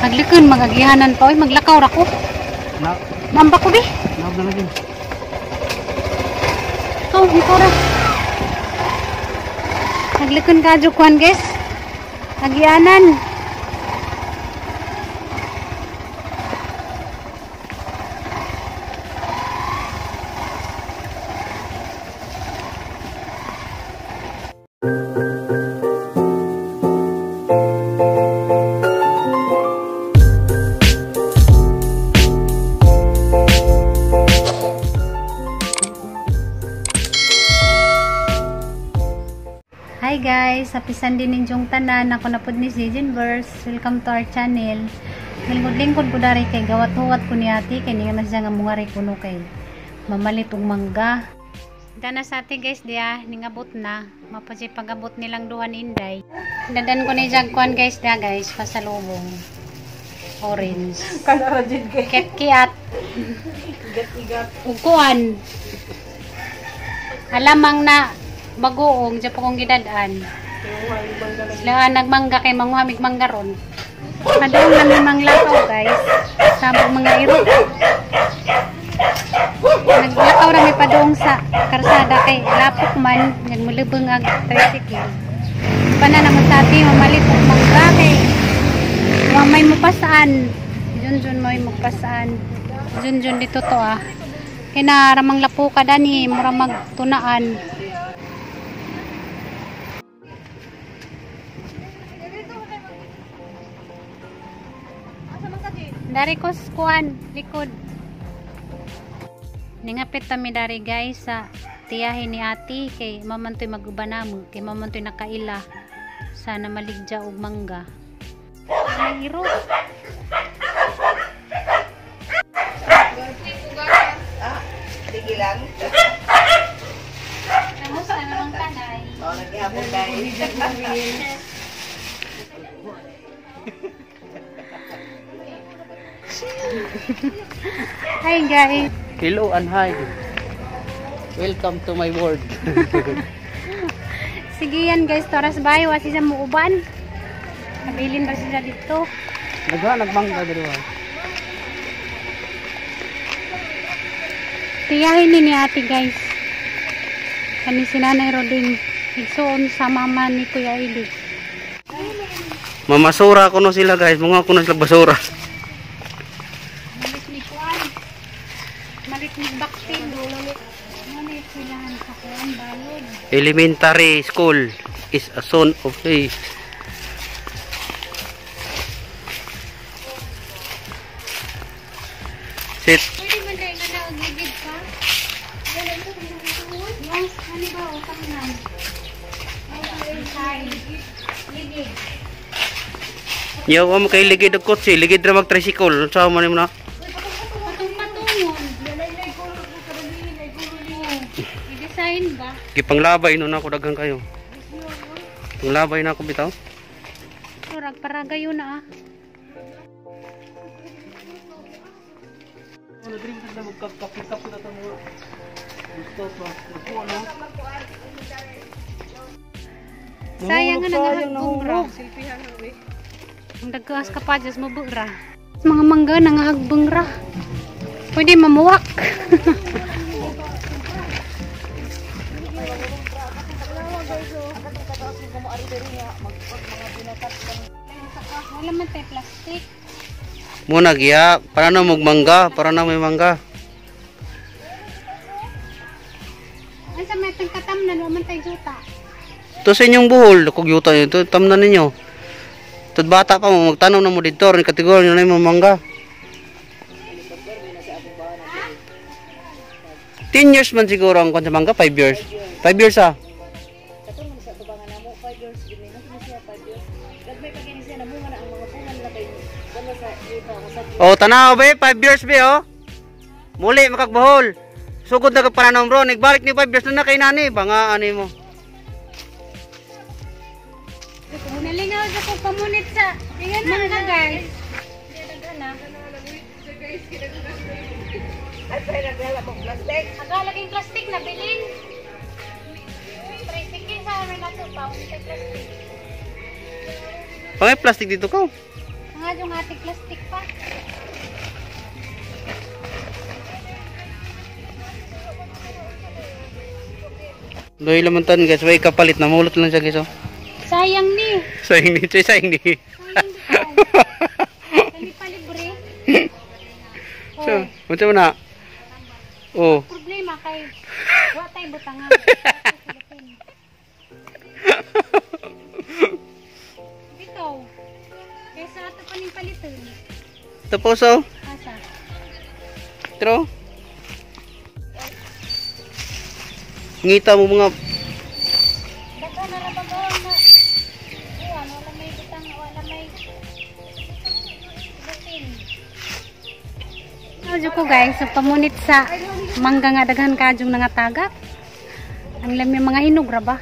Paglikon magagihanan pa oy, maglakaw ra ko. Na. Namba ko bi. Naab na lagi. Oh, ikaw ra. Naglikon ka kuan guys. Agianan. Hi guys, happy Sunday ninyong tanan. Ako na pod ni si Jinverse. Welcome to our channel. Lingkod-lingkod ko dari kay gawat-huwat ko ni ate kay ninga na siya nga mungari kuno kay mamalit og mangga. Dana sa ate guys diya ningabot na. Mapasay pagabot nilang duha ni Inday. Dadan ko ni jag kuan guys diya guys pasalubong. Orange. Kanara jud kay. Ket-kiat. Igat-igat. Ug kuan. Alamang na bagoong dyan po kong gidadaan. Sila nagmangga kay manguhamig mangga ron. Padung namin manglakaw guys. Sa mga iro. Naglakaw rami padung sa karsada kay lapok man nagmulubong ag tricycle. Pana naman sa ati mamalit og mangga kay mamay mo pasaan. Junjun mo magpasaan. Junjun dito to ah. Kay na ramang lapo ka dani mura magtunaan. Dari ko kuan likod. Ningapit kami dari guys sa tiyahin ni ati kay mamantoy maguban namo kay mamantoy nakaila sana maligja og mangga. Ang iro. Sige lang. Kamusta naman kanay? Oh, naghihapon guys. Hi guys. Hello and hi. Welcome to my world. Sige yan guys, toras bayo wasi sa muuban. Nabilin ba sila dito? Nagha nagmangga diri. Tiyahin ni ate guys. Kani si Nanay Roding igsuon sa mama ni Kuya Ili. Mamasura kuno sila guys, mga kuno sila basura. Malit ni kuan. Malit ni baktin. Malit silahan sa kuan balod. Elementary school is a zone of peace. Sit. Pwede man dahil na naugigid ka? Yes, ano ba? Utang na. Ay, ligid. Yaw mo kay ligid og kotse, ligid ra mag tricycle. Sa man nimo na? Patong-patungon. I-design ba? Gipanglabay no na ako daghan kayo. Panglabay na ako bitaw. Murag paragayo na ah. Sayang nga nangahagbong ra. Ang dagkas ka pa diyas mabura. Mga mangga nangahagbong ra. Pwede mamuwak. Wala man tayo plastic. Muna giya, para na magmangga, para na may mangga. Ay sa may tangkatamnan, wala man tayo juta. To sa inyong buhol, kung yuta nyo, ito, tamnan ninyo. Tud bata pa mo, magtanong na mo dito, rin kategorya nyo na yung mangga. 10 years man siguro ang kwan sa mangga, 5 years. 5 years ah. Oh, tanaw be, 5 years be oh. Muli makagbuhol. Sugod na kag pananom bro, nagbalik ni 5 years na na kay nani, banga ani mo. Nalingaw sa ko pamunit sa mangga guys. Ay, pero nagdala mong plastic. Aga laging plastic na bilin. Tricycle sa amin na to pa, plastic. Pangay plastic dito ko. Mga yung ating plastic pa. Doy laman tan guys, way kapalit na mulot lang siya guys oh. Sayang ni. Sayang ni, sayang ni. Sayang bitaw. Kani pa libre. So, unsa man na? Oh. Problema kay wa tay butangan. Bitaw. Kaysa ato pa ning paliton. Tapos oh. Asa? Tro. Ngita mo mga Daghan na ra ba na. Kuan, wala may butang, wala may silupin. Medyo ko guys, so pamunit sa mangga nga daghan kadyong nangatagak. Ang lami mga hinog ra ba?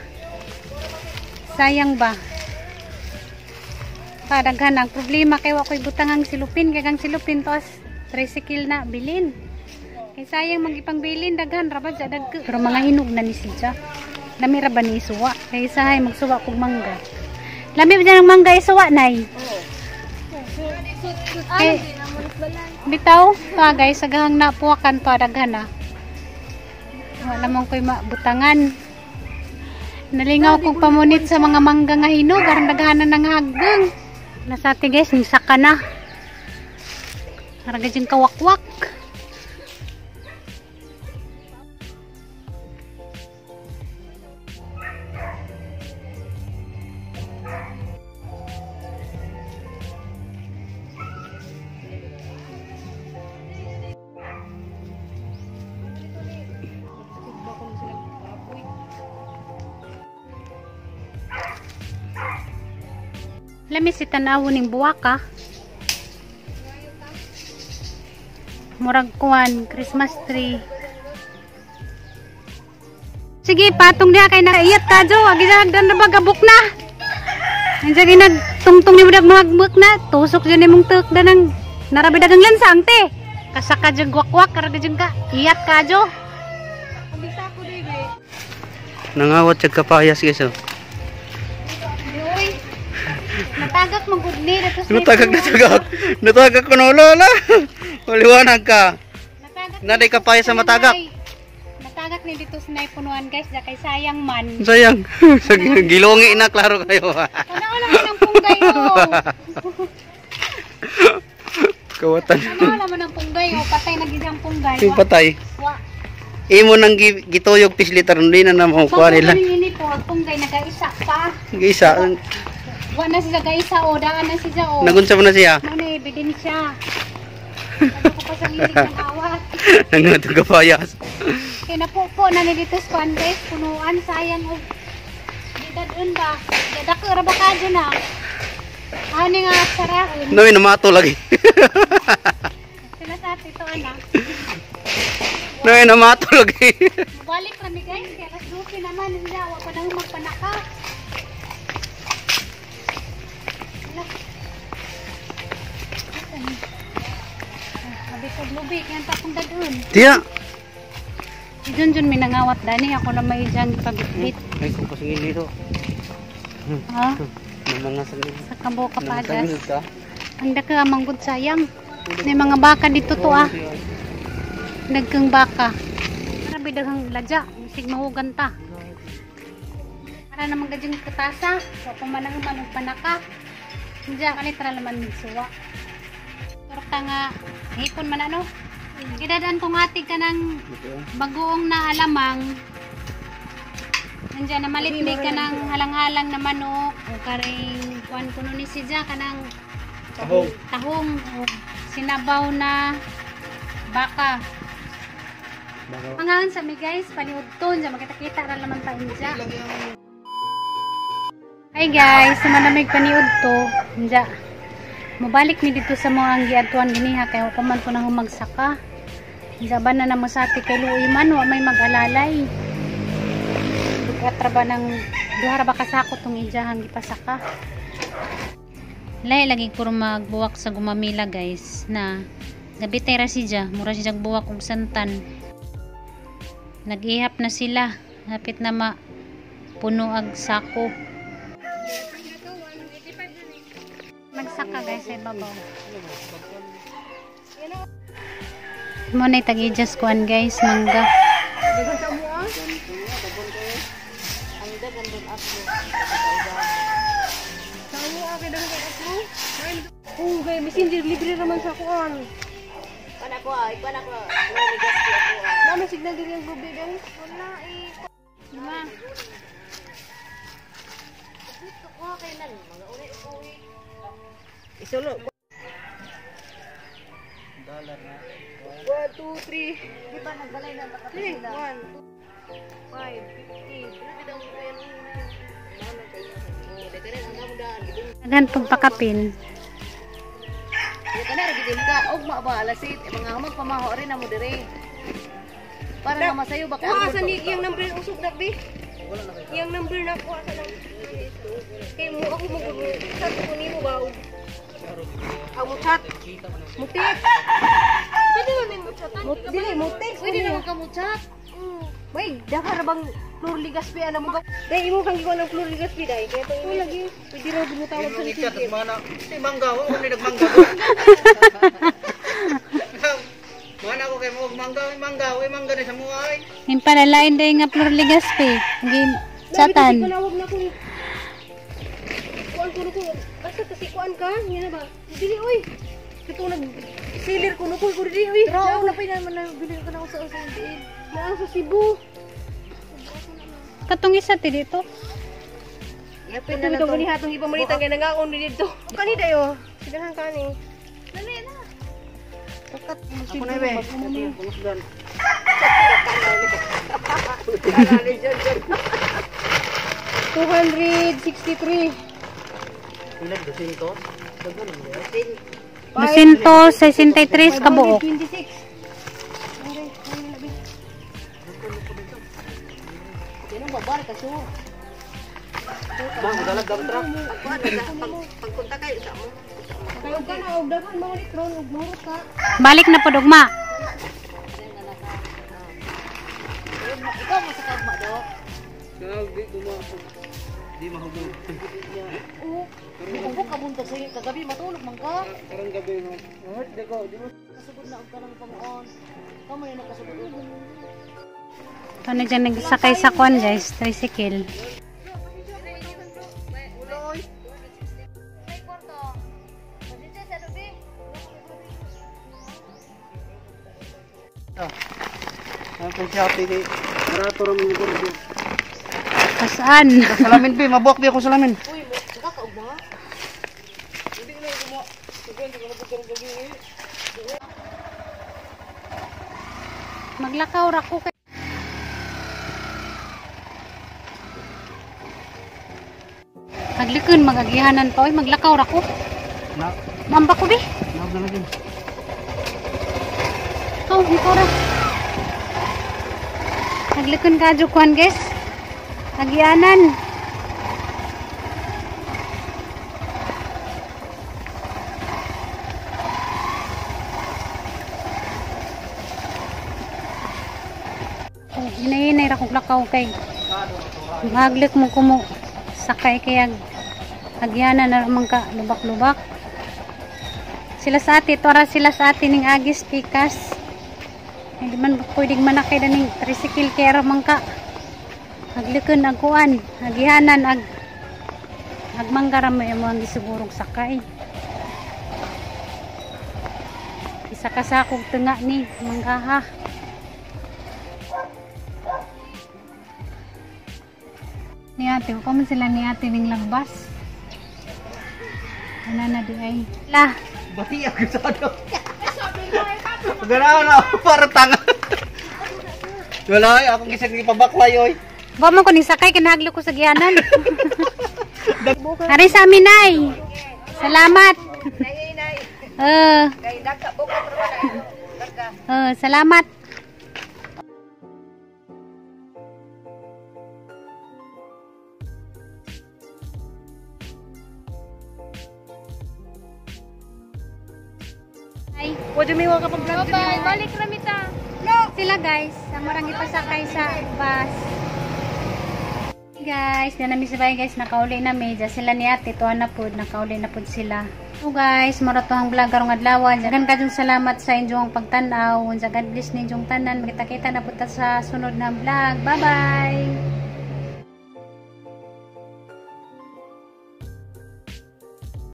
Sayang ba? Padaghan ang problema kay wa ko'y butang ang silupin kay kang silupin toas tricycle na bilin. Kay sayang magipangbilin daghan ra ba dya dag pero mga hinog na ni siya. Lami ra ba ni isuwa? Kay isahay magsuwa kog mangga. Lami ba dyan ang mangga isuwa nay? Eh, bitaw pa guys, sagahang napuwakan pa daghan na. Wala man ko'y mabutangan. Nalingaw kong pamunit sa mga mangga nga hinog, aron daghanan ng hagbong. Nasa ati guys, ning saka na. Arang gadyang kawakwak. Lami si tanawo ning buwaka. Murag kuan, Christmas tree. Sige, patong diha kay nakaiyat ka jo. Agi sa hagdan na ba gabok na. Andiyan kay nagtungtong ni mo mahagbok na. Tusok jud nimong tuk danang narabi dagang lansang te. Kasaka jud gwakwak karaga jud ka. Iyat ka jo. Nangawat siya kapayas guys oh. Natagak magud ni datos. Natagak natagak. Natagak ko no lola. Maliwanag ka. Natagak. Naday kapayas sa matagak. Natagak ni dito sa naipunuan guys, da kay sayang man. Sayang. Gilongi na klaro kayo. Tanaw lang man ang punggay oh. Kawatan. Tanaw lang man ang punggay oh, patay na gid ang punggay. Yung patay. Wa. Imo nang gituyog pislitar hindi na na makuha nila. Pag ini po, ang punggay nagaisa pa. Isa. Wa na siya gaisa o, daan na siya o. Nagunsa mo na siya. Mao na ebidensya. Ano ko pa sa ngilig ng awat. Nangatong kapayas. Kaya napupo na ni dito sa kuan guys, punuan sayang og gidadun ba. Dako ra ba kadyo na. Ani nga sarahon. Namin namato lagi. Sila sa ate to ana. Namin namato lagi. Balik rami guys, kaya alas 12 naman hindi wa pa nang magpanaka. Ala. Abi ko lubi kaya ta akong dadun. Tiya. Si Junjun may nangawat dani ako na may diyang pagitbit. Ay kung pasingin dito. Ha? Mga sangil. Sa kambo kapagas. ka. Ang daka manggod sayang. May mga baka dito to ah. Nagkang baka. Para bidaghang ladya, bisig mahugan ta. Para naman gadyang katasa, wa pa man ang manong panaka. Diya kalit ra laman suwa. Turok ta nga hipon man ano. Gidadaan kong atig ka ng bagoong na alamang. Nandiyan na malitmig ka ng halang-halang na manok o karing kuan kuno ni siya ka ng Tahong. Tahong o sinabaw na baka. Pangalan sa mi guys, paliud to, diyan makita-kita ra laman ta inja. Hi guys, sumanamig paniud to. Inja. Mobalik mi dito sa mga ang giadtuan giniha kay wa pa man ko nang magsaka. Inja ba na namo sa ati kay luoy man wa may mag-alalay. Dugat ra ba ng duha ra ba kasako tong ijahang gipasaka. Lahi lagi puro magbuwak sa gumamila guys na gabi tay ra siya, mura siya buwak og santan. Nag-ihap na sila, hapit na ma puno ag sako. saka guys sa ibabaw. Mo na tag-adjust kuan guys, mangga. Oh, kay messenger libre raman sa kuan. Pana ko ay, pana ko. Ako. Nami signal diri ang gabi dai. Wala eh. Lima. Kuha kay nan mga uri uwi. Isulo. Dollar na. 1 2 3. Di ba nagbalay na 3 1 2 5 15. Daghan pagpakapin. Ya kana ra gid ka ugma ba alas 8 mga humag pamaho rin na mo dire. Para nga masayo ba Kuha sa ni iyang number usog na bi. Iyang number na kuha sa lang. Kay mo ako mo chat ko nimo ba? Ang mo chat. Mo text. Pwede man mo chat. Mo dili mo text. Pwede naman ka mo chat. May daghan ra bang Flor Ligaspi ana mo ba? Dai imo kang gikuan ng Flor Ligaspi dai. Kaya to imo lagi. Pwede ra mo tawag sa Ikaw, messenger. mga na, si mangga, wala ni nagmangga. Mga na ako kay mo, mangga, mangga, uy, mangga ni sa mga ay. Yung palalain day nga Flor Ligaspi. Gi chatan. Panawag na kung kuan kuno ko. Basta kasi kuan ka, ngina ba? Dili oy. Kato nag sealer kuno ko ko dili oy. Pero na pa naman na bili ka na sa sa diin. Naa sa Cebu. Katong isa ti dito. Yapin Ito na itong lang. ganihatong ipamalitan kay nangaon ni dito. Kani dayo. Sigahan kani. Dali na. Ako na, be. Pumusgan. 263. Ilan, 200? Daghan ang ba? 263 kabuok. 26. Sino ba bar ka sure? Bang, dalag ang truck. Pagpunta kayo sa mo. Kayo ka na og daghan mga litron og muro ka. Balik na pod ugma. Ikaw mo sa kagma do. Di dumako. Di mahubog. Oo. Muubok ka buntag sa kagabi matulog man ka. Karang gabi mo. Hurt di ko, di mo. Kasugod na og kanang pang-on. Kamo na nakasugod og. Ito na dyan nagsakay sa kuan guys, tricycle. Ah. Ang pang Shopee kay barato ra mo gordo. Pasaan? Salamin be, mabuak di ako salamin. Uy, mo kakaugma. Maglakaw ra ko kay Aglikon magagihanan pa oy, maglakaw ra ko. Na, Mamba ko bi. na na lagi. Ikaw, ikaw ra. Aglikon ka kuan guys. Agianan. Oh, hinay-hinay ra kong lakaw kay maglik mo kumo sakay kay agyanan na man ka lubak-lubak. Sila sa ate, tora sila sa ate ning agis pikas. Hindi man pwedeng manakay na ning tricycle kay ra man ka. Aglikon ag kuan, agihanan ag agmanggara mo imo ang gisigurong sakay. Isa ka sakog tunga ni manggaha. Ni ate, pa man sila ni ate ning lagbas. Ana na di ay. La, Bahi ako sa ano. Ganaw na ako para tanga. Wala ay, akong gisag gipabaklay oy. ba mo ko ning sakay kinahaglo ko sa gihanan. Ari sa amin nay. Salamat. Nay nay. Kay dagka bukat ra na. Dagka. Salamat. Ay. Pwede may mga kapag-vlog Bye, balik ramita. Sila guys, ang marang ipasakay sa bus. Hey guys, na nami sa bahay guys, nakauli na medya. Sila ni ate, tuwa na po, nakauli na po sila. So guys, mao to ang vlog karong adlaw. Daghan kayong salamat sa inyong pagtan-aw. Unsa, God bless ninyong tanan. Makita-kita na pud ta sa sunod na vlog. Bye-bye.